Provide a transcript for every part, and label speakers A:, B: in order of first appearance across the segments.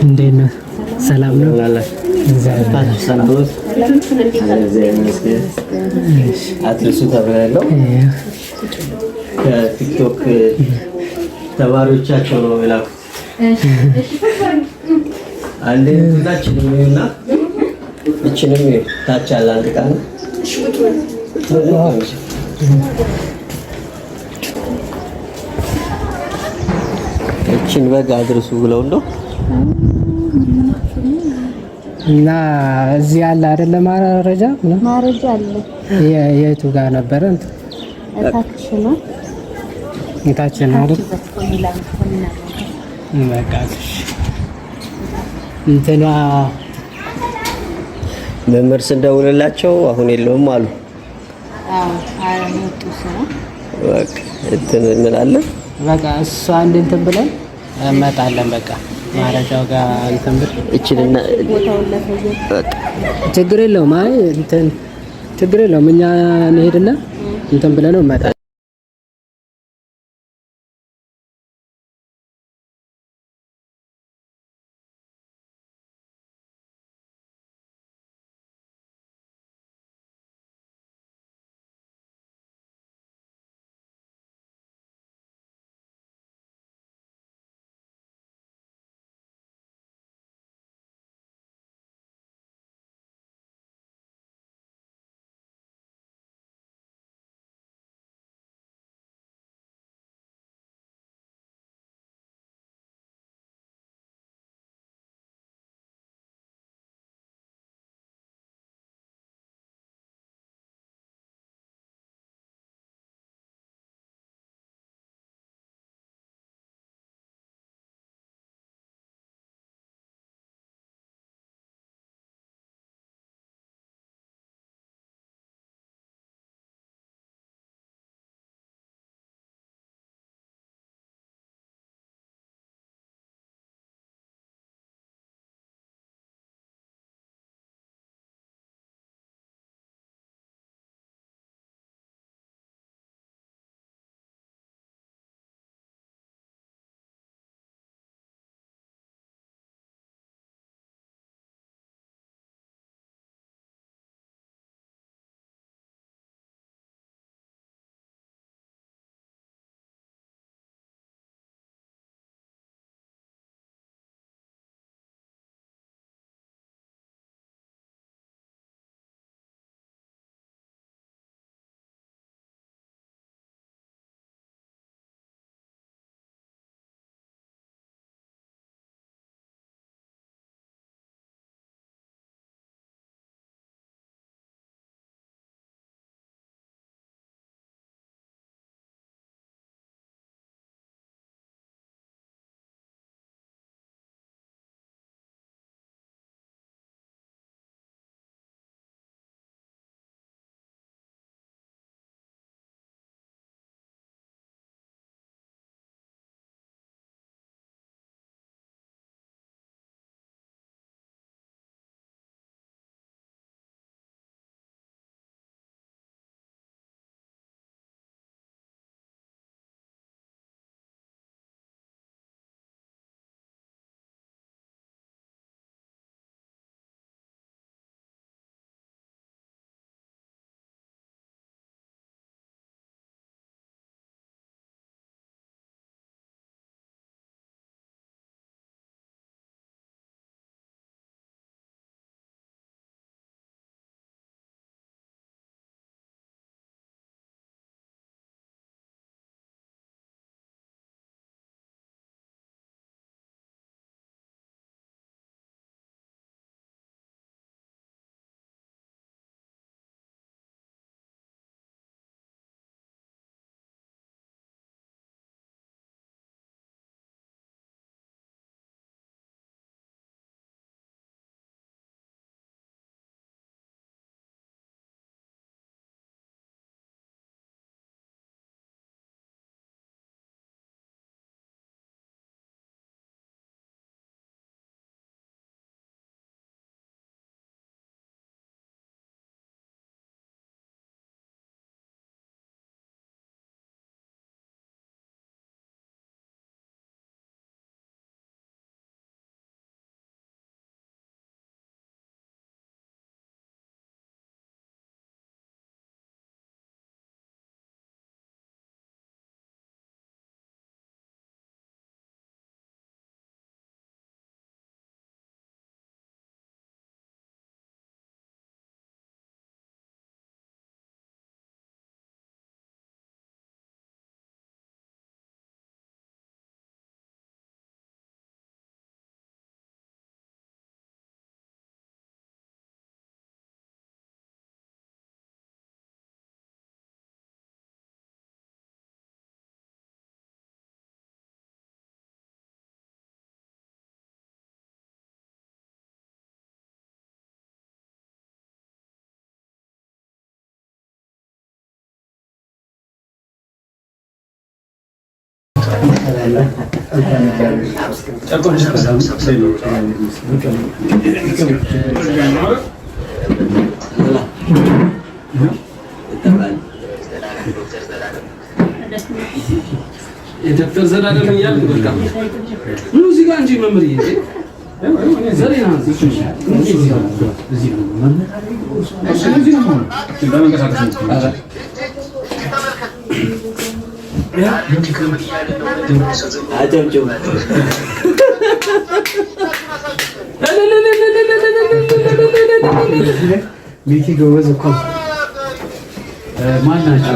A: እንዴት ነው? ሰላም ነው?
B: አትርሱ ተብያለሁ። ከቲክቶክ ተማሪዎቻቸው ነው የላኩት። አንዴ ሁላችንም ይኸውና፣ እችንም ታች ያለ አንድ ዕቃ ነው። እችን በግ አድርሱ ብለው እንደው
A: እና እዚህ ያለ አይደለ ማረጃ
C: ማረጃ አለ።
A: የቱ ጋር ነበረ?
C: ታች ነው፣
A: ታች ነው አይደል? በቃ እንትኗ
B: መምህር ስንደውልላቸው አሁን የለውም አሉ። በቃ እንትን እንላለን።
A: በቃ እሷ አንድ እንትን ብለን እንመጣለን። በቃ ማረጃው ጋር እንትን ብል
B: እችልና
A: ችግር የለውም። አይ እንትን ችግር የለውም። እኛ እንሄድና እንትን ብለን ነው እንመጣለን።
D: የዶክተር ዘላለም እያልክ በቃ ኑ እዚህ ጋር እንጂ መምህር ዘሬና
B: አጨብጭቡ።
A: ሚኪ ጎበዝ እኮ
D: ማን ናቸው?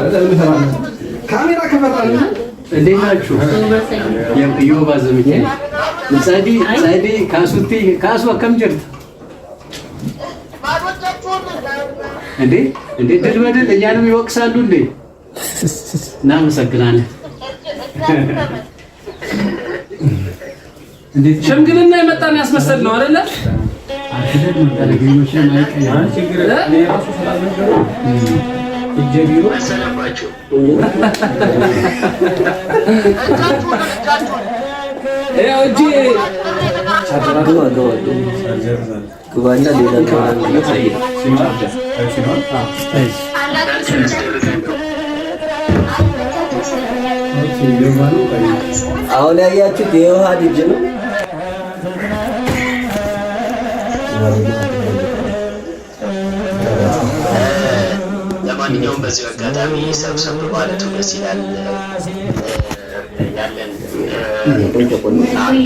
A: ካሜራ ከፈራ
D: እንዴት ናችሁ? የዮባ ዘሚካኤል ጸዲ ጸዲ ካሱቲ ካሱ akkam jirta እንዴ? እንዴ ድል በድል እኛንም ይወቅሳሉ እንዴ? እናመሰግናለን። ሽምግልና የመጣን ያስመሰል ነው አይደለ? ያው እጄ
B: ግባ ግባ ግባና ሌላ አሁን ያያችሁት የውሃ ልጅ ነው።
E: ለማንኛውም በዚሁ አጋጣሚ ሰብሰብ ማለቱ ደስ ይላል። ያለን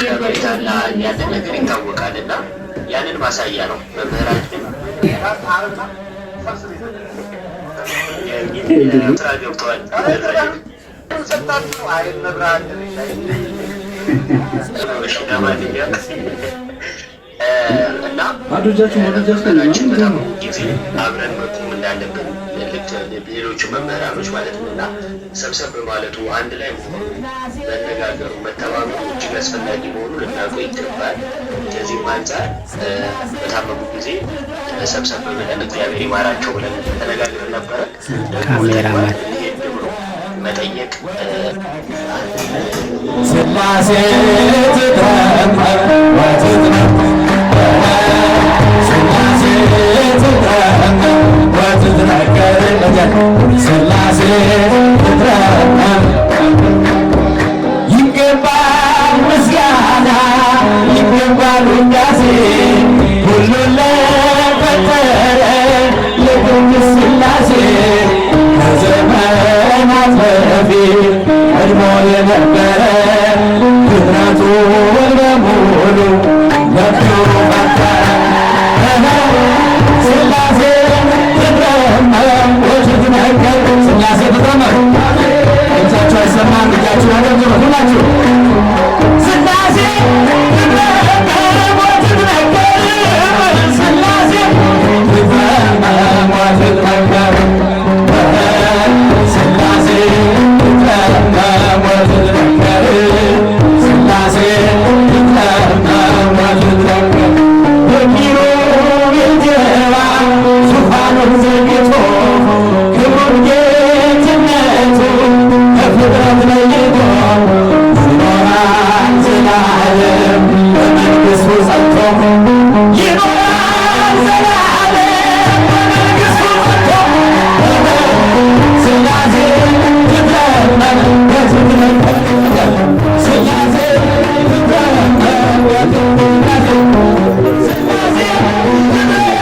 E: ከበሬታና ያለን ነገር ይታወቃል እና ያንን ማሳያ ነው። መምህራችን ስራ ገብተዋል። ለማንኛውም እና መምህራችን በጣም ጊዜ አብረን መቆም እንዳለብን ልክ ሌሎቹ መምህራኖች ማለት ነው እና ሰብሰብ ማለቱ አንድ ላይ መሆኑ መነጋገሩ መተባበሩ እጅግ አስፈላጊ መሆኑ ልናውቀው ይገባል። ከዚህም አንጻር በታመሙ ጊዜ ሰብሰብ ብለን እግዚአብሔር ይማራቸው ብለን ተነጋግረን ነበረ። ደግሞ
A: ካሜራማን
E: ሄድ ብሎ መጠየቅ
F: ስላሴ ትጠመቅ ወትጥመቅ ስላሴ ትጠመቅ ወትትነከር ስላሴ ትጠመቅ ይገባል ምስጋና ይገባል ውዳሴ ሁሉን ለፈጠረ ለቅዱስ ስላሴ ከዘመናት በፊት ቀድሞ የነበረ ፍጥረቱን በሙሉ ለክብሩ ፈጠረ። ስላሴ ትጠመቅ ወትትነከር ስላሴ ትጠመቅ። ድምፃችሁ አይሰማም። እጃችሁን አጨብጭቡ ሁላችሁ። ስላሴ ትጠመቅ ወትትነከር ስላሴ ትጠመቅ ወትትነከር ስላሴ ትጠመቅ ወትትነከር ስላሴ ትጠመቅ ወትትነከር በኪሩቤል ጀርባ ዙፋኑን ዘርግቶ ክብሩን ጌትነቱን ከፍጥረት ለይቶ ይኖራል ዘላለም በመንግሥቱ ጸንቶ ይኖራል ዘላለም በመንግሥቱ ጸንቶ ስላሴ ትጠመቅ ወትትነከር ስላሴ ትጠመቅ ወትትነከር ስላሴ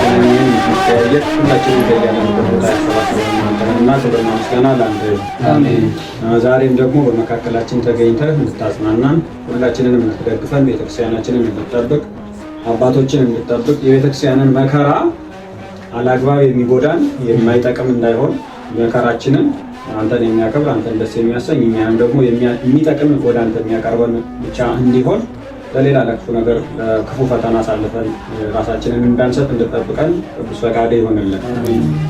G: የሚጠያየቅ ሁላችንም በያለንበት ቦታ ያሰባሰበን አንተ ነህና ክብርና ምስጋና ለአንተ ይሁን። ዛሬም ደግሞ በመካከላችን ተገኝተህ እንድታጽናናን ሁላችንንም እንድትደግፈን ቤተክርስቲያናችንን እንድትጠብቅ አባቶችን እንድትጠብቅ የቤተክርስቲያንን መከራ አላግባብ የሚጎዳን የማይጠቅም እንዳይሆን መከራችንን አንተን የሚያከብር አንተን ደስ የሚያሰኝ እኛንም ደግሞ የሚጠቅም ወደ አንተ የሚያቀርበን ብቻ እንዲሆን ለሌላ ለክፉ ነገር ለክፉ ፈተና አሳልፈን ራሳችንን እንዳንሰጥ እንድጠብቀን ቅዱስ ፈቃድ ይሆንልን።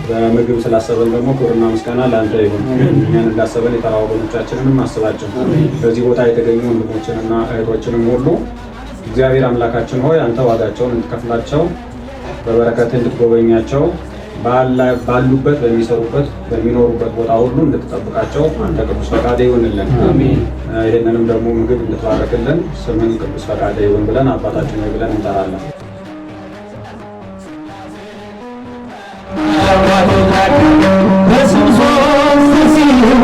G: በምግብ ስላሰበን ደግሞ ክብርና ምስጋና ለአንተ ይሁን። እኛን እንዳሰበን የተራ ወገኖቻችንንም አስባቸው። በዚህ ቦታ የተገኙ ወንድሞችንና እህቶችንም ሁሉ እግዚአብሔር አምላካችን ሆይ አንተ ዋጋቸውን እንድትከፍላቸው በበረከት እንድትጎበኛቸው ባሉበት በሚሰሩበት በሚኖሩበት ቦታ ሁሉ እንድትጠብቃቸው አንተ ቅዱስ ፈቃድ ይሁንልን። ይህንንም ደግሞ ምግብ እንድትባርክልን ስምን ቅዱስ ፈቃድ ይሁን ብለን አባታችን ሆይ ብለን እንጠራለን።
F: በስም ሦስት ሲሆን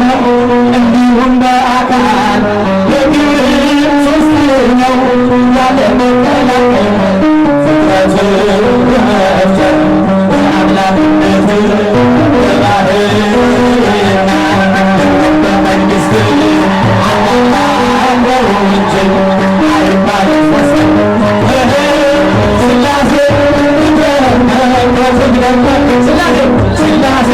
F: እንዲሁም በአካል በግብር ሦስት ነው ያለ መቀላቀል ፍጥረትን በመፍጠር በአምላክነት በባሕርይና በመንግሥት አንድ ነው እንጂ አይባልም ሦስት። ሥላሴ ሥላሴ ሥላሴ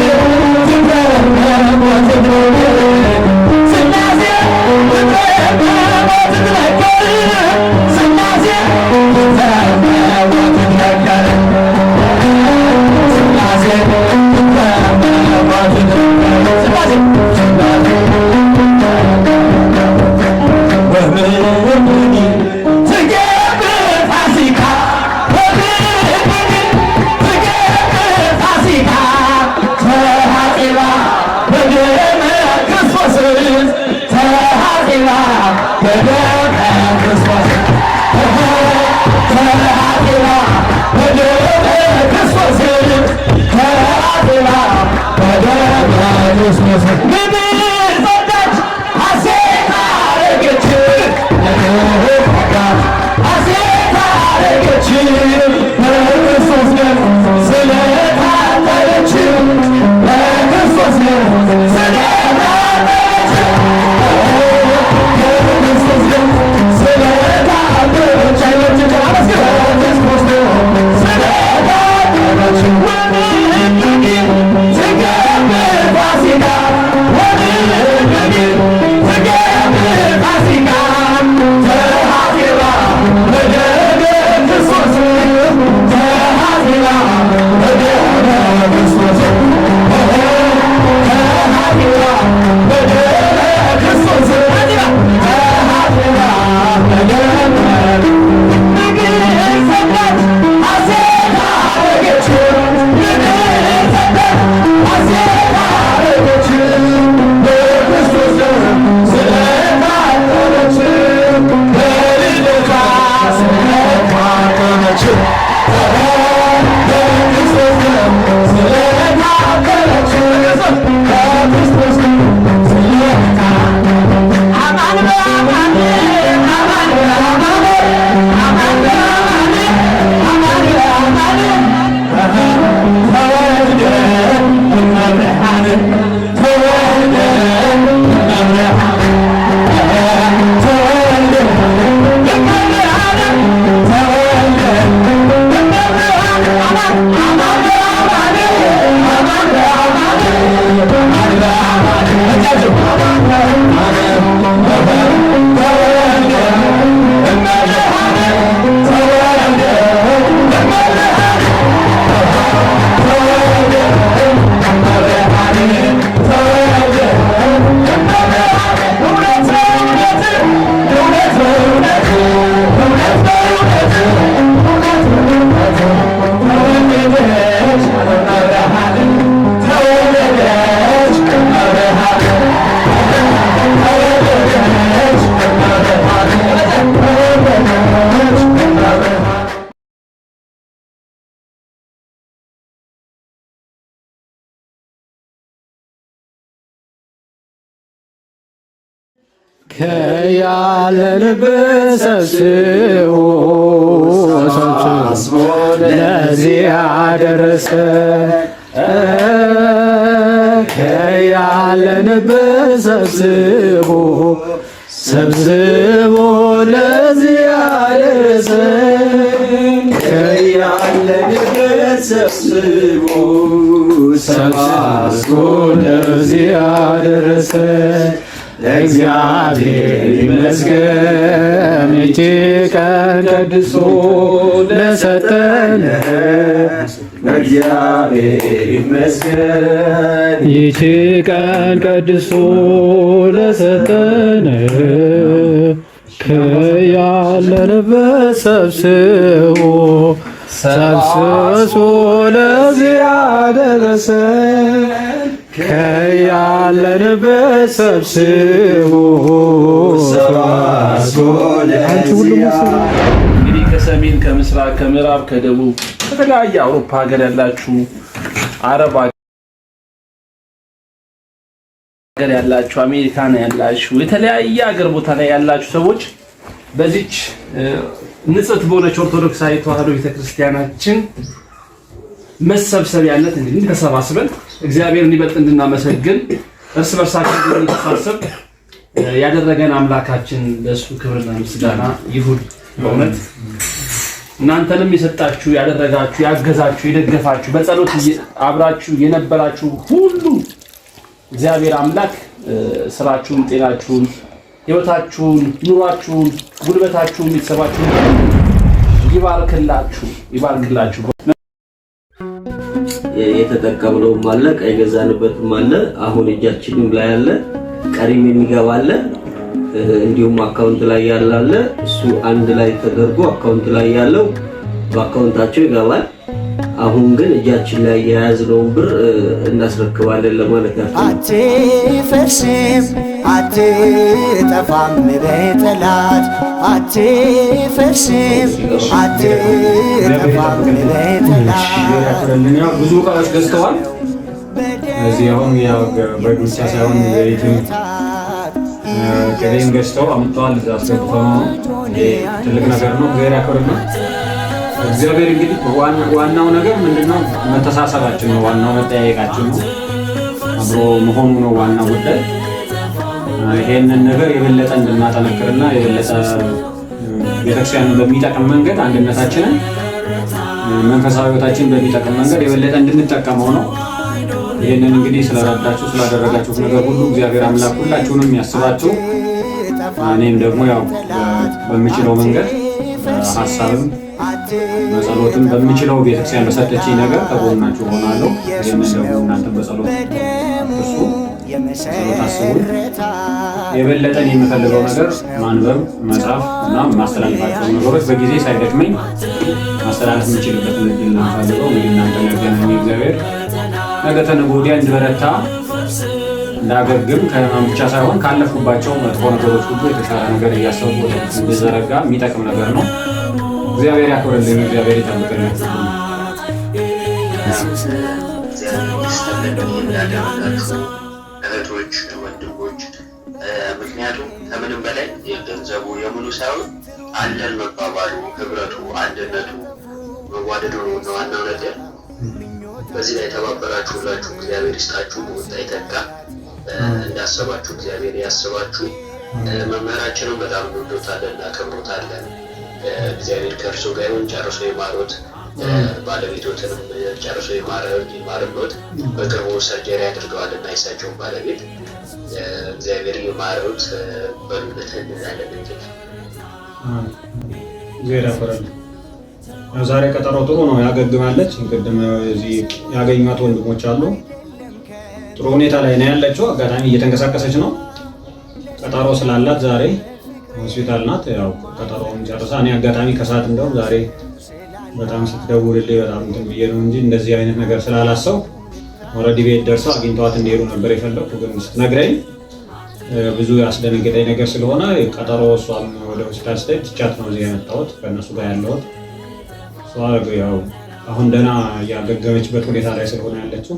A: ከያለንበት ሰብስቦ ሰብስቦ ለዚህ አደረሰን። ከያለንበት ሰብስቦ ሰብስቦ ለዚህ አደረሰን።
B: ከያለንበት ሰብስቦ
A: ሰብስቦ ለዚህ አደረሰን። እግዚአብሔር ይመስገን ይህች ቀን ቀድሶ ለሰጠን።
B: እግዚአብሔር ይመስገን
A: ይህች ቀን ቀድሶ ለሰጠን። ከያለንበት ሰብስቦ
D: ሰብስቦ ለዚህ ያደረሰን ከያለንበት ሰብስቦ
H: እንግዲህ ከሰሜን፣ ከምስራቅ፣ ከምዕራብ፣ ከደቡብ ከተለያየ አውሮፓ ሀገር ያላችሁ፣ አረብ ሀገር ያላችሁ፣ አሜሪካን ያላችሁ፣ የተለያየ ሀገር ቦታ ላይ ያላችሁ ሰዎች በዚች ንጽሕት በሆነች ኦርቶዶክሳዊ ተዋሕዶ ቤተክርስቲያናችን መሰብሰቢያነት እንግዲህ ተሰባስበን እግዚአብሔርን ይበልጥ እንድናመሰግን፣ እርስ በርሳችን እንድንተሳሰብ ያደረገን አምላካችን ለእሱ ክብርና ምስጋና ይሁን። በእውነት እናንተንም የሰጣችሁ፣ ያደረጋችሁ፣ ያገዛችሁ፣ የደገፋችሁ፣ በጸሎት አብራችሁ የነበራችሁ ሁሉ እግዚአብሔር አምላክ ስራችሁን፣ ጤናችሁን፣ ህይወታችሁን፣ ኑሯችሁን፣ ጉልበታችሁን፣ ቤተሰባችሁን ይባርክላችሁ፣ ይባርክላችሁ።
B: የተጠቀምነውም አለ፣ ዕቃ የገዛንበትም አለ፣ አሁን እጃችንም ላይ አለ፣ ቀሪም የሚገባ አለ፣ እንዲሁም account ላይ ያለ አለ። እሱ አንድ ላይ ተደርጎ account ላይ ያለው በ account ኣቸው ይገባል። አሁን ግን እጃችን ላይ የያዝነውን ብር እናስረክባለን ለማለት ያክል ነው።
F: አትፈርስም፣ አትጠፋም በጠላት፣ አትፈርስም፣ አትጠፋም በጠላት።
G: ያው ብዙ እቃዎች ገዝተዋል። እዚህ አሁን ያው በግ ብቻ ሳይሆን ዘይትም ቅቤም ገዝተው አምጥተዋል። እዛ አስገብተው ነው። ይሄ ትልቅ ነገር ነው። እግዚአብሔር ያክብርልን። እግዚአብሔር እንግዲህ ዋናው ነገር ምንድነው? መተሳሰባችን ነው። ዋናው መጠያየቃችን ነው። አብሮ መሆኑ ነው ዋናው ጉዳይ። ይሄንን ነገር የበለጠ እንድናጠነክርና የበለጠ ቤተክርስቲያንን በሚጠቅም መንገድ፣ አንድነታችንን፣ መንፈሳዊ ሕይወታችንን በሚጠቅም መንገድ የበለጠ እንድንጠቀመው ነው። ይህንን እንግዲህ ስለረዳችሁ፣ ስላደረጋችሁት ነገር ሁሉ እግዚአብሔር አምላክ ሁላችሁንም ያስባችሁ። እኔም ደግሞ ያው በምችለው መንገድ ሀሳብም በጸሎትም በምችለው ቤተክርስቲያን በሰጠችኝ ነገር ከጎናችሁ ሆናለሁ። ይህንን ደግሞ እናንተ በጸሎት እርሱ ጸሎት አስቡን። የበለጠን የምፈልገው ነገር ማንበብ፣ መጻፍ እና ማስተላለፋቸው ነገሮች በጊዜ ሳይደክመኝ ማስተላለፍ የምችልበትን እድል ነው የምፈልገው። እንግዲህ እናንተ ያገናኝ እግዚአብሔር ነገ ተነገ ወዲያ እንድበረታ፣ እንዳገግም፣ ከህመም ብቻ ሳይሆን ካለፉባቸው መጥፎ ነገሮች ሁሉ የተሻለ ነገር እያሰብኩ ወደፊት እንድዘረጋ የሚጠቅም ነገር ነው። እግዚአብሔር ያክብርልኝ፣ እግዚአብሔር ይጠብቅልን።
E: እግዚአብሔር ይስጥልን እንዳደረጋችሁ እህቶች፣ ወንድሞች። ምክንያቱም ከምንም በላይ የገንዘቡ የምኑ ሳይሆን አለን መባባሉ፣ ህብረቱ፣ አንድነቱ፣ መዋደዱ ነው ዋናው ነገር። በዚህ ላይ የተባበራችሁ ሁላችሁ እግዚአብሔር ይስጣችሁ፣ ወጣ ይተካ፣ እንዳሰባችሁ እግዚአብሔር ያስባችሁ። መምህራችንን በጣም እንወዶታለን፣ እናከብሮታለን። እግዚአብሔር ከእርሶ ጋር ይሁን፣ ጨርሶ ይማሮት፣ ባለቤቶትንም ጨርሶ ይማርሎት። በቅርቡ surgery አድርገዋል እና የእሳቸውን ባለቤት እግዚአብሔር ይማሩት በሉለት እንላለን እንግዲህ።
G: እግዚአብሔር ያክብርልን። ያው ዛሬ ቀጠሮ ጥሩ ነው፣ ያገግማለች። ቅድም እዚህ ያገኟት ወንድሞች አሉ። ጥሩ ሁኔታ ላይ ነው ያለችው። አጋጣሚ እየተንቀሳቀሰች ነው። ቀጠሮ ስላላት ዛሬ ሆስፒታል ናት። ያው ቀጠሮውን ጨርሳ እኔ አጋጣሚ ከሰዓት እንደውም ዛሬ በጣም ስትደውልልኝ በጣም እንትን ብዬ ነው እንጂ እንደዚህ አይነት ነገር ስላላሰው already ቤት ደርሰው አግኝተዋት እንዲሄዱ ነበር የፈለኩ። ግን ስትነግረኝ ብዙ ያስደነገጠኝ ነገር ስለሆነ ቀጠሮ እሷም ወደ ሆስፒታል ስትሄድ ትቻት ነው እዚህ የመጣሁት፣ ከእነሱ ጋር ያለሁት። እሷ ያው አሁን ደህና እያገገመችበት ሁኔታ ላይ ስለሆነ ያለችው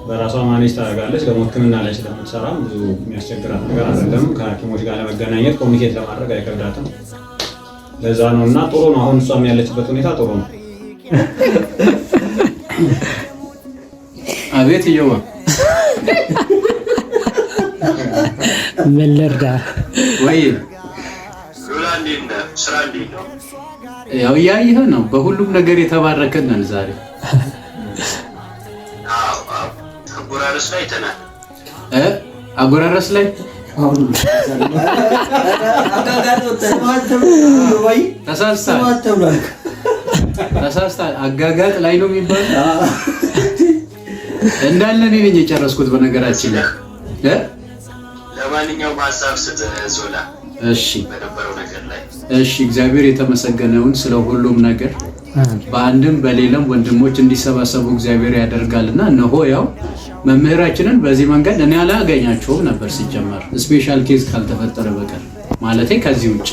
G: በራሷ manage ታደርጋለች። ደግሞ ሕክምና ላይ ስለምትሰራ ብዙ የሚያስቸግራት ነገር አይደለም። ከሐኪሞች ጋር ለመገናኘት፣ communicate ለማድረግ አይከብዳትም። ለዛ ነው እና ጥሩ ነው። አሁን እሷም ያለችበት ሁኔታ ጥሩ ነው።
D: አቤት እየዋ።
A: ምን ልርዳ?
D: ወይ።
E: ሉላ፣ እንዴት ነህ? ስራ እንዴት ነው?
D: ያው እያየህ ነው። በሁሉም ነገር የተባረከን ነን ዛሬ።
E: አዎ፣ አጎራረስ ላይ አይተናል።
D: አጎራረስ ላይ ተሳስተሃል፣ ተሳስተሃል። አጋጋጥ ላይ ነው የሚባለው። እንዳለ እኔ ነኝ የጨረስኩት በነገራችን ላይ እ
E: ለማንኛውም ሀሳብ ስጥ ዞላ።
D: እሺ።
E: በነበረው ነገር ላይ።
D: እሺ፣ እግዚአብሔር የተመሰገነውን ስለ ሁሉም ነገር።
G: በአንድም በሌላም ወንድሞች እንዲሰባሰቡ እግዚአብሔር ያደርጋልና እነሆ ያው መምህራችንን በዚህ መንገድ እኔ አላገኛቸውም ነበር ሲጀመር special case ካልተፈጠረ በቀር፣ ማለቴ ከዚህ ውጭ።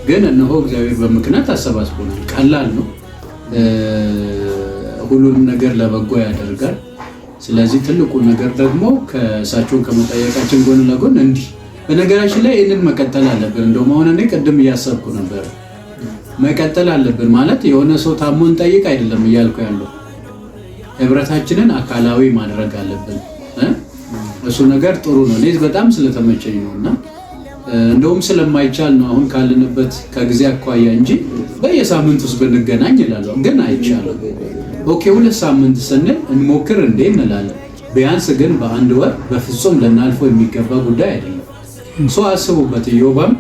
G: ግን እነሆ እግዚአብሔር በምክንያት አሰባስቦናል። ቀላል ነው። ሁሉንም ነገር ለበጎ ያደርጋል። ስለዚህ ትልቁ ነገር ደግሞ ከእሳቸውን ከመጠየቃችን ጎን ለጎን እንዲህ በነገራችን ላይ ይህንን መቀጠል አለብን። እንደውም አሁን እኔ ቅድም እያሰብኩ ነበር፣ መቀጠል አለብን ማለት የሆነ ሰው ታሞ እንጠይቅ አይደለም እያልኩ ያለው፣ ህብረታችንን አካላዊ ማድረግ አለብን። እሱ ነገር ጥሩ ነው። እኔ በጣም ስለተመቸኝ ነው እና እንደውም ስለማይቻል ነው አሁን ካለንበት ከጊዜ አኳያ እንጂ በየሳምንት ውስጥ ብንገናኝ እላለሁ፣ ግን አይቻልም። Okay፣ 2 ሳምንት ስንል እንሞክር እንዴ እንላለን። ቢያንስ ግን በአንድ ወር በፍጹም ልናልፈው የሚገባ ጉዳይ አይደለም። So አስቡበት። ኢዮባም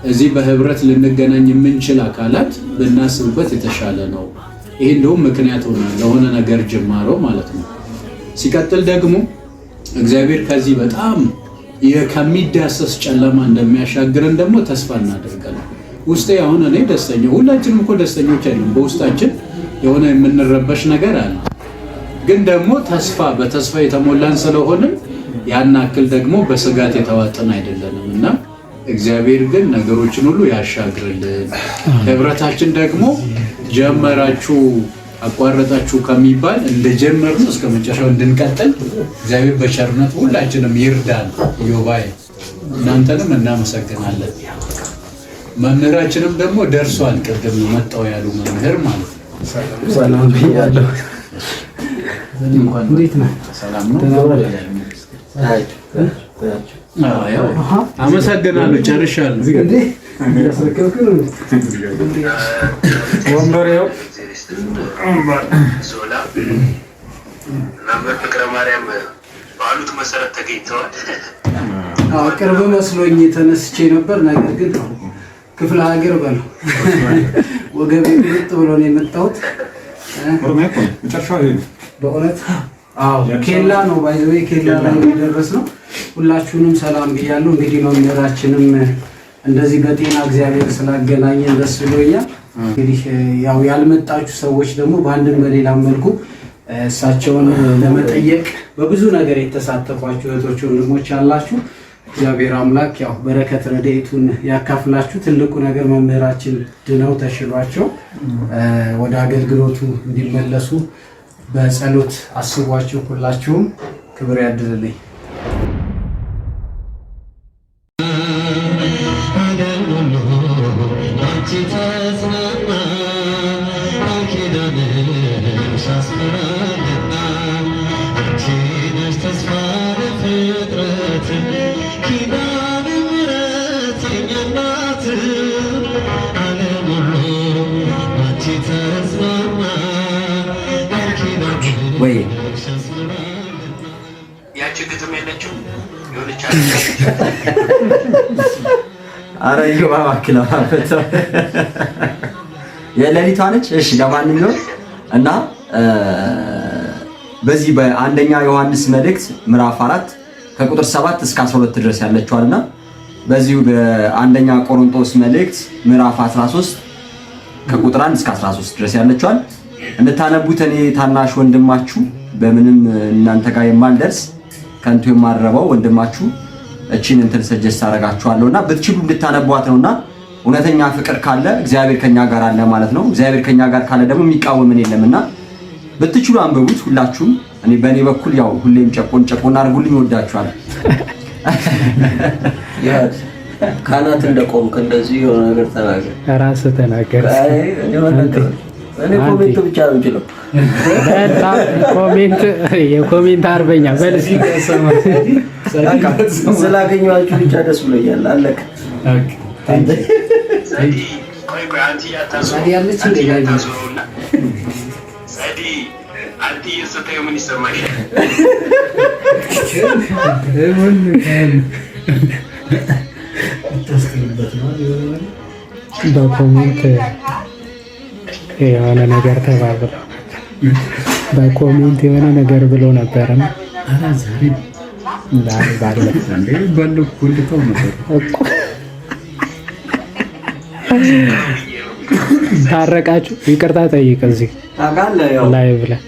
G: እዚህ በህብረት ልንገናኝ የምንችል አካላት ብናስብበት የተሻለ ነው። ይሄ እንደውም ምክንያት ሆነ ለሆነ ነገር ጅማሮ ማለት ነው። ሲቀጥል ደግሞ እግዚአብሔር ከዚህ በጣም ከሚዳሰስ ጨለማ እንደሚያሻግረን ደግሞ ተስፋ እናደርጋለን። ውስጤ አሁን እኔ ደስተኛ፣ ሁላችንም እኮ ደስተኞች አይደለም። በውስጣችን የሆነ የምንረበሽ ነገር አለ። ግን ደግሞ ተስፋ በተስፋ የተሞላን ስለሆንን ያን ያክል ደግሞ በስጋት የተዋጥን አይደለንም እና እግዚአብሔር ግን ነገሮችን ሁሉ ያሻግርልን። ህብረታችን ደግሞ ጀመራችሁ አቋረጣችሁ ከሚባል እንደጀመርነው እስከ መጨረሻው እንድንቀጥል እግዚአብሔር በቸርነቱ ሁላችንም ይርዳን። ዮባይ እናንተንም እናመሰግናለን። መምህራችንም ደግሞ ደርሷል። ቅድም መጣው ያሉ መምህር ማለት ነው።
A: ሰላም ብያለሁ። እንዴት ነህ?
G: ሰላም ነው። አመሰግናለሁ። ጨርሻለሁ።
D: ወንበር ያው
E: ዞላ መምህር ፍቅረ ማርያም ባሉት መሰረት ተገኝተዋል።
A: ቅርብ መስሎኝ ተነስቼ ነበር። ነገር ግን ክፍለ ሀገር በለው ወገቤ ቁርጥ ብሎ ነው የመጣሁት። በእውነት አዎ፣ ኬላ ነው፣ by the way ኬላ ላይ የደረስነው። ሁላችሁንም ሰላም ብያለሁ። እንግዲህ መምህራችንም እንደዚህ በጤና እግዚአብሔር ስላገናኘን ደስ ብሎኛል። እንግዲህ ያው ያልመጣችሁ ሰዎች ደግሞ በአንድም በሌላም መልኩ እሳቸውን ለመጠየቅ በብዙ ነገር የተሳተፏችሁ እህቶች፣ ወንድሞች አላችሁ። እግዚአብሔር አምላክ ያው በረከት ረድኤቱን ያካፍላችሁ። ትልቁ ነገር መምህራችን ድነው ተሽሏቸው ወደ አገልግሎቱ እንዲመለሱ በጸሎት አስቧቸው። ሁላችሁም ክብር ያድልልኝ።
B: ወይ
E: ያቺ ግጥም የለችም የሆነች
B: አረ እዮብ እባክህ ለማለት የሌሊቷ ነች። እሺ ለማንኛውም እና በዚህ በአንደኛ ዮሐንስ መልእክት ምዕራፍ 4 ከቁጥር 7 እስከ 12 ድረስ ያለችዋልና በዚሁ በአንደኛ ቆሮንቶስ መልእክት ምዕራፍ 13 ከቁጥር 1 እስከ 13 ድረስ ያለችዋል እንድታነቡት እኔ ታናሽ ወንድማችሁ፣ በምንም እናንተ ጋር የማልደርስ፣ ከንቱ የማልረባው ወንድማችሁ እቺን እንትን suggest አደርጋችኋለሁና ብትችሉ እንድታነቧት ነውና እውነተኛ ፍቅር ካለ እግዚአብሔር ከኛ ጋር አለ ማለት ነው። እግዚአብሔር ከኛ ጋር ካለ ደግሞ የሚቃወምን የለምና ብትችሉ አንብቡት ሁላችሁም። እኔ በእኔ በኩል ያው ሁሌም ጨቆን ጨቆን አድርጉልኝ፣ እወዳችኋለሁ።
I: ካናት እንደቆምክ እንደዚህ የሆነ ነገር ተናገር።
A: ራስህ ተናገር።
I: እኔ comment ብቻ ነው የምችለው።
A: በጣም comment የ comment አርበኛ በል እስኪ።
I: ስላገኘኋችሁ ብቻ ደስ ብሎኛል። አለቀ።
E: ቆይ ቆይ፣ አንቺ
A: ያለች እንደ
E: አታዙረውና ጸዲ፣ አንቺ ስታየው ምን ይሰማሻል?
A: በ comment የሆነ ነገር ተባብለው፣ በ comment የሆነ ነገር ብሎ ነበረ።
G: ዛሬ ባለው ነበር።
A: እኮ። ታረቃችሁ? ይቅርታ ጠይቅ እዚህ
I: ታውቃለህ፣ ያው
A: live ላይ።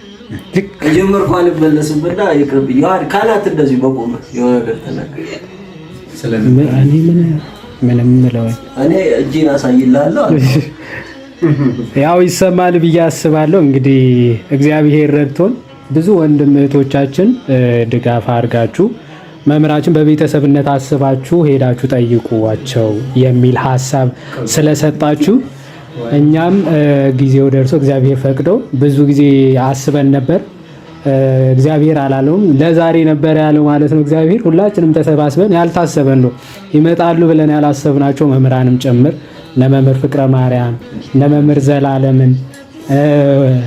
I: ከጀመርኩ አልመለስም እና ይቅርብኝ። ካላት እንደዚህ በቆመ የሆነ ነገር ተናገር።
A: እኔ ምን ምንም ምለው
I: እኔ እጄን አሳይልሃለሁ።
A: ያው ይሰማል ብዬ አስባለሁ። እንግዲህ እግዚአብሔር ረድቶን ብዙ ወንድም እህቶቻችን ድጋፍ አድርጋችሁ መምህራችን በቤተሰብነት አስባችሁ ሄዳችሁ ጠይቋቸው የሚል ሀሳብ ስለሰጣችሁ እኛም ጊዜው ደርሶ እግዚአብሔር ፈቅዶ ብዙ ጊዜ አስበን ነበር። እግዚአብሔር አላለውም፣ ለዛሬ ነበር ያለው ማለት ነው። እግዚአብሔር ሁላችንም ተሰባስበን ያልታሰበን ነው ይመጣሉ ብለን ያላሰብናቸው መምህራንም ጭምር እነ መምህር ፍቅረ ማርያም፣ እነ መምህር ዘላለምን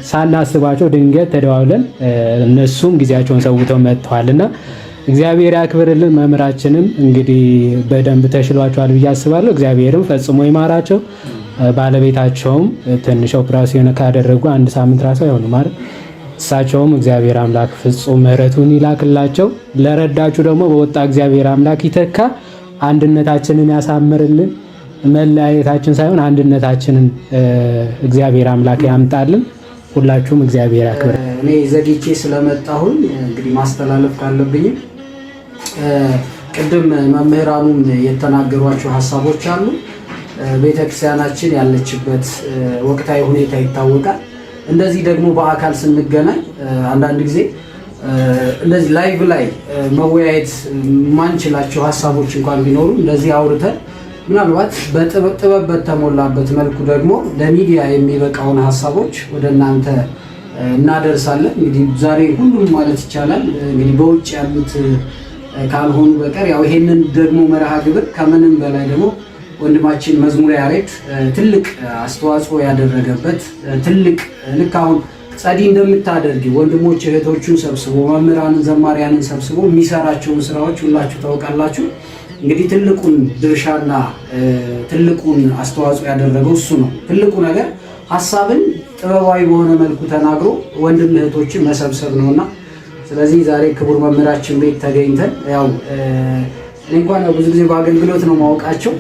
A: ሳናስባቸው ድንገት ተደዋውለን እነሱም ጊዜያቸውን ሰውተው መጥተዋልና እግዚአብሔር ያክብርልን። መምህራችንም እንግዲህ በደንብ ተሽሏቸዋል ብዬ አስባለሁ። እግዚአብሔርም ፈጽሞ ይማራቸው። ባለቤታቸውም ትንሽ ኦፕራሲዮን ካደረጉ አንድ ሳምንት ራሱ አይሆንም አይደል? እሳቸውም እግዚአብሔር አምላክ ፍጹም ምሕረቱን ይላክላቸው። ለረዳችሁ ደግሞ በወጣ እግዚአብሔር አምላክ ይተካ። አንድነታችንን ያሳምርልን። መለያየታችን ሳይሆን አንድነታችንን እግዚአብሔር አምላክ ያምጣልን። ሁላችሁም እግዚአብሔር ያክብር።
J: እኔ ዘግይቼ ስለመጣሁኝ እንግዲህ ማስተላለፍ ካለብኝም ቅድም መምህራኑም የተናገሯቸው ሀሳቦች አሉ። ቤተክርስቲያናችን ያለችበት ወቅታዊ ሁኔታ ይታወቃል። እንደዚህ ደግሞ በአካል ስንገናኝ አንዳንድ ጊዜ እንደዚህ live ላይ መወያየት የማንችላቸው ሀሳቦች እንኳን ቢኖሩ እንደዚህ አውርተን ምናልባት በጥበብ በተሞላበት መልኩ ደግሞ ለሚዲያ የሚበቃውን ሀሳቦች ወደ እናንተ እናደርሳለን። እንግዲህ ዛሬ ሁሉም ማለት ይቻላል እንግዲህ በውጭ ያሉት ካልሆኑ በቀር ያው ይሄንን ደግሞ መርሃ ግብር ከምንም በላይ ደግሞ ወንድማችን መዝሙረ ያሬድ ትልቅ አስተዋጽኦ ያደረገበት፣ ትልቅ ልክ አሁን ጸዲ እንደምታደርጊ ወንድሞች እህቶቹን ሰብስቦ፣ መምህራንን ዘማሪያንን ሰብስቦ የሚሰራቸውን ስራዎች ሁላችሁ ታውቃላችሁ። እንግዲህ ትልቁን ድርሻና ትልቁን አስተዋጽኦ ያደረገው እሱ ነው። ትልቁ ነገር ሀሳብን ጥበባዊ በሆነ መልኩ ተናግሮ ወንድም እህቶችን መሰብሰብ ነውና ስለዚህ ዛሬ ክቡር መምህራችን ቤት ተገኝተን ያው እኔ እንኳን ያው ብዙ ጊዜ በአገልግሎት ነው ማወቃቸው፣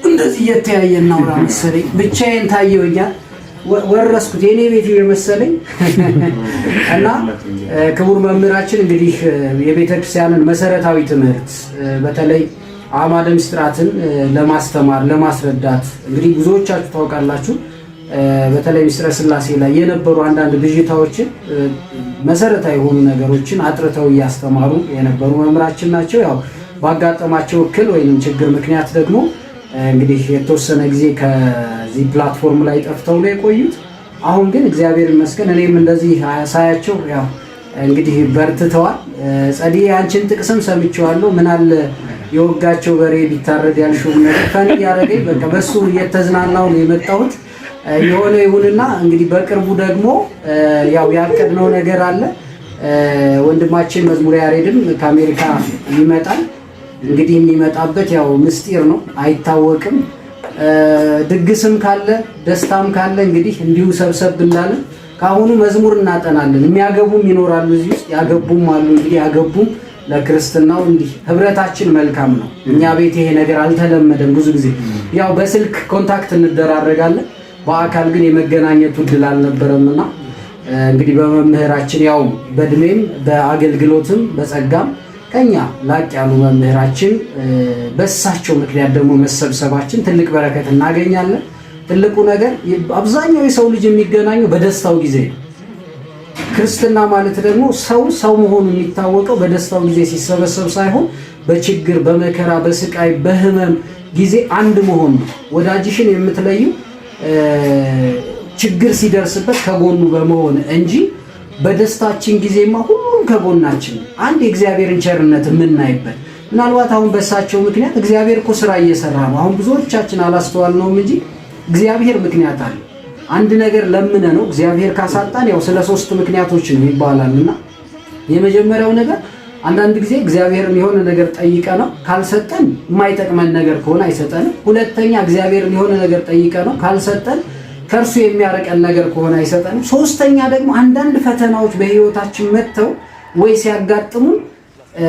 J: እንደዚህ እየተያየ እናውራ መሰለኝ፣ ብቻዬን ታየውኛል፣ ወረስኩት የኔ ቤት የመሰለኝ። እና ክቡር መምህራችን እንግዲህ የቤተክርስቲያንን መሰረታዊ ትምህርት በተለይ አዕማደ ምስጢራትን ለማስተማር ለማስረዳት እንግዲህ ብዙዎቻችሁ ታውቃላችሁ። በተለይ ምስጢረ ሥላሴ ላይ የነበሩ አንዳንድ ብዥታዎችን፣ መሰረታዊ የሆኑ ነገሮችን አጥርተው እያስተማሩ የነበሩ መምህራችን ናቸው። ያው ባጋጠማቸው እክል ወይም ችግር ምክንያት ደግሞ እንግዲህ የተወሰነ ጊዜ ከዚህ platform ላይ ጠፍተው ነው የቆዩት። አሁን ግን እግዚአብሔር ይመስገን እኔም እንደዚህ ሳያቸው ያው እንግዲህ በርትተዋል። ጸዲ አንቺን ጥቅስም ሰምቼዋለሁ። ምን አለ የወጋቸው በሬ ቢታረድ ያልሽው ነገር fun እያደረገኝ በቃ በሱ እየተዝናናው ነው የመጣሁት። የሆነ ይሁንና እንግዲህ በቅርቡ ደግሞ ያው ያቀድነው ነገር አለ። ወንድማችን መዝሙረ ያሬድም ከአሜሪካ ይመጣል። እንግዲህ የሚመጣበት ያው ምስጢር ነው፣ አይታወቅም። ድግስም ካለ ደስታም ካለ እንግዲህ እንዲሁ ሰብሰብ እንዳለን ከአሁኑ መዝሙር እናጠናለን። የሚያገቡም ይኖራሉ እዚህ ውስጥ፣ ያገቡም አሉ። እንግዲህ ያገቡም ለክርስትናው እንዲህ ህብረታችን መልካም ነው። እኛ ቤት ይሄ ነገር አልተለመደም። ብዙ ጊዜ ያው በስልክ contact እንደራረጋለን፣ በአካል ግን የመገናኘቱ እድል አልነበረምና እንግዲህ በመምህራችን ያው በእድሜም በአገልግሎትም በጸጋም ከኛ ላቅ ያሉ መምህራችን በእሳቸው ምክንያት ደግሞ መሰብሰባችን ትልቅ በረከት እናገኛለን። ትልቁ ነገር አብዛኛው የሰው ልጅ የሚገናኘው በደስታው ጊዜ ነው። ክርስትና ማለት ደግሞ ሰው ሰው መሆኑ የሚታወቀው በደስታው ጊዜ ሲሰበሰብ ሳይሆን በችግር፣ በመከራ፣ በስቃይ፣ በህመም ጊዜ አንድ መሆን ነው። ወዳጅሽን የምትለዩ ችግር ሲደርስበት ከጎኑ በመሆን እንጂ በደስታችን ጊዜማ ሁሉም ከጎናችን፣ አንድ የእግዚአብሔርን ቸርነት የምናይበት። ምናልባት አሁን በእሳቸው ምክንያት እግዚአብሔር እኮ ስራ እየሰራ ነው። አሁን ብዙዎቻችን አላስተዋልነውም እንጂ እግዚአብሔር ምክንያት አለ። አንድ ነገር ለምነ ነው እግዚአብሔር ካሳጣን ያው ስለ ሶስት ምክንያቶች ነው ይባላልና የመጀመሪያው ነገር አንዳንድ ጊዜ እግዚአብሔርን የሆነ ነገር ጠይቀ ነው ካልሰጠን የማይጠቅመን ነገር ከሆነ አይሰጠንም። ሁለተኛ እግዚአብሔርን የሆነ ነገር ጠይቀ ነው ካልሰጠን ከእርሱ የሚያርቀን ነገር ከሆነ አይሰጠንም። ሶስተኛ ደግሞ አንዳንድ ፈተናዎች በህይወታችን መጥተው ወይ ሲያጋጥሙን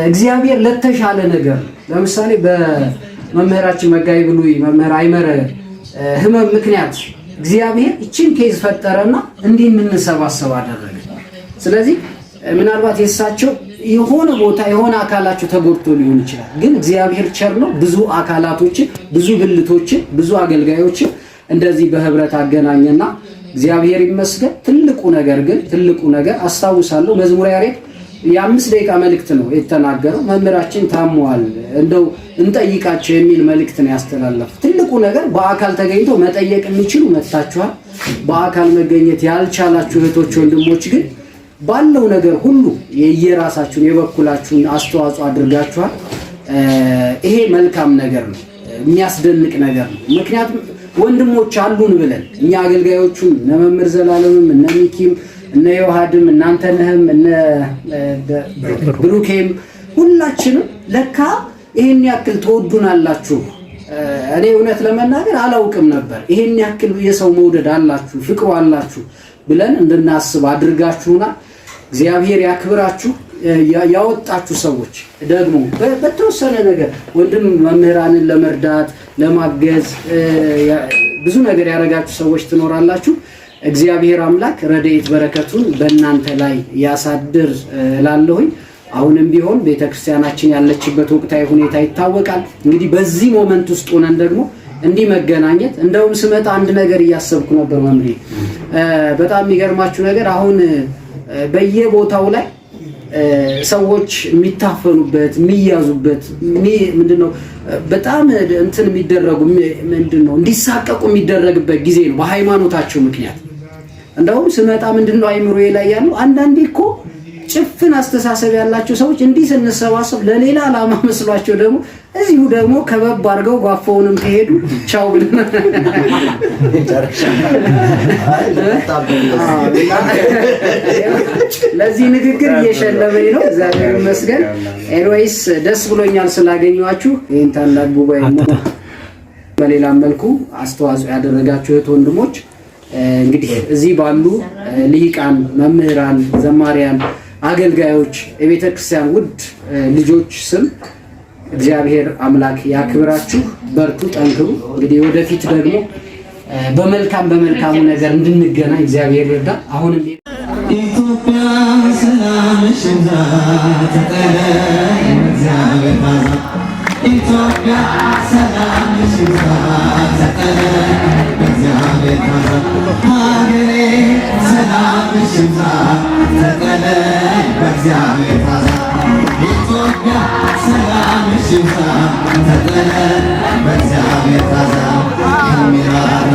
J: እግዚአብሔር ለተሻለ ነገር፣ ለምሳሌ በመምህራችን መጋቢ ብሉይ መምህር አይመረ ህመም ምክንያት
A: እግዚአብሔር እቺን case ፈጠረና እንዲህ እንድንሰባሰብ አደረገ። ስለዚህ ምናልባት የእሳቸው የሆነ ቦታ የሆነ አካላቸው ተጎድቶ ሊሆን ይችላል። ግን እግዚአብሔር ቸር ነው። ብዙ አካላቶችን፣ ብዙ ብልቶችን፣ ብዙ አገልጋዮችን እንደዚህ በህብረት አገናኘና እግዚአብሔር ይመስገን። ትልቁ ነገር ግን ትልቁ ነገር አስታውሳለሁ፣ መዝሙረ ያሬድ የ5 ደቂቃ መልእክት ነው የተናገረው። መምህራችን ታመዋል፣ እንደው እንጠይቃቸው የሚል መልእክት ነው ያስተላለፉ። ትልቁ ነገር በአካል ተገኝቶ መጠየቅ የሚችሉ መጥታችኋል። በአካል መገኘት ያልቻላችሁ እህቶች፣ ወንድሞች ግን ባለው ነገር ሁሉ የየራሳችሁን የበኩላችሁን አስተዋጽኦ አድርጋችኋል። ይሄ መልካም ነገር ነው፣ የሚያስደንቅ ነገር ነው። ምክንያቱም ወንድሞች አሉን ብለን እኛ አገልጋዮቹም እነ መምህር ዘላለምም እነ ሚኪም እነ ዮሐድም እነ አንተነህም እነ ብሩኬም ሁላችንም ለካ ይሄን ያክል ትወዱናላችሁ። እኔ እውነት ለመናገር አላውቅም ነበር። ይሄን ያክል የሰው መውደድ አላችሁ፣ ፍቅሩ አላችሁ ብለን እንድናስብ አድርጋችሁና እግዚአብሔር ያክብራችሁ። ያወጣችሁ ሰዎች ደግሞ በተወሰነ ነገር ወንድም መምህራንን ለመርዳት ለማገዝ ብዙ ነገር ያደረጋችሁ ሰዎች ትኖራላችሁ። እግዚአብሔር አምላክ ረድኤት በረከቱን በእናንተ ላይ ያሳድር እላለሁኝ። አሁንም ቢሆን ቤተክርስቲያናችን ያለችበት ወቅታዊ ሁኔታ ይታወቃል። እንግዲህ በዚህ moment ውስጥ ሆነን ደግሞ እንዲህ መገናኘት፣ እንደውም ስመጣ አንድ ነገር እያሰብኩ ነበር መምሬ። በጣም የሚገርማችሁ ነገር አሁን በየቦታው ላይ ሰዎች የሚታፈኑበት፣ የሚያዙበት፣ ምንድነው በጣም እንትን የሚደረጉ፣ ምንድነው እንዲሳቀቁ የሚደረግበት ጊዜ ነው በሃይማኖታቸው ምክንያት። እንደውም ስመጣ ምንድነው አይምሮዬ ላይ ያለው፣ አንዳንዴ እኮ ጭፍን አስተሳሰብ ያላቸው ሰዎች እንዲህ ስንሰባሰብ ለሌላ ዓላማ መስሏቸው ደግሞ እዚሁ ደግሞ ከበብ አድርገው ጓፈውንም ከሄዱ ቻው ብለን፣ ለዚህ ንግግር እየሸለመኝ ነው። እግዚአብሔር ይመስገን። Anyways ደስ ብሎኛል ስላገኘኋችሁ። ይህን ታላቅ ጉባኤ በሌላም መልኩ አስተዋጽኦ ያደረጋችሁ እህት ወንድሞች፣ እንግዲህ እዚህ ባሉ ልሂቃን፣ መምህራን፣ ዘማሪያን፣ አገልጋዮች፣ የቤተ ክርስቲያን ውድ ልጆች ስም እግዚአብሔር አምላክ ያክብራችሁ። በርቱ፣ ጠንክሩ። እንግዲህ ወደፊት ደግሞ በመልካም በመልካሙ ነገር እንድንገናኝ እግዚአብሔር ይርዳ። አሁንም
F: ኢትዮጵያ ሰላምሽ ይብዛ፣ ተጠለይ በእግዚአብሔር ታዛ። ኢትዮጵያ ሰላምሽ ይብዛ፣ ተጠለይ በእግዚአብሔር ታዛ። ሀገሬ ሰላምሽ ይብዛ፣ ተጠለይ በእግዚአብሔር ታዛ። ኢትዮጵያ ሰላምሽ ይብዛ፣ ተጠለይ በእግዚአብሔር ታዛ። የሚራራ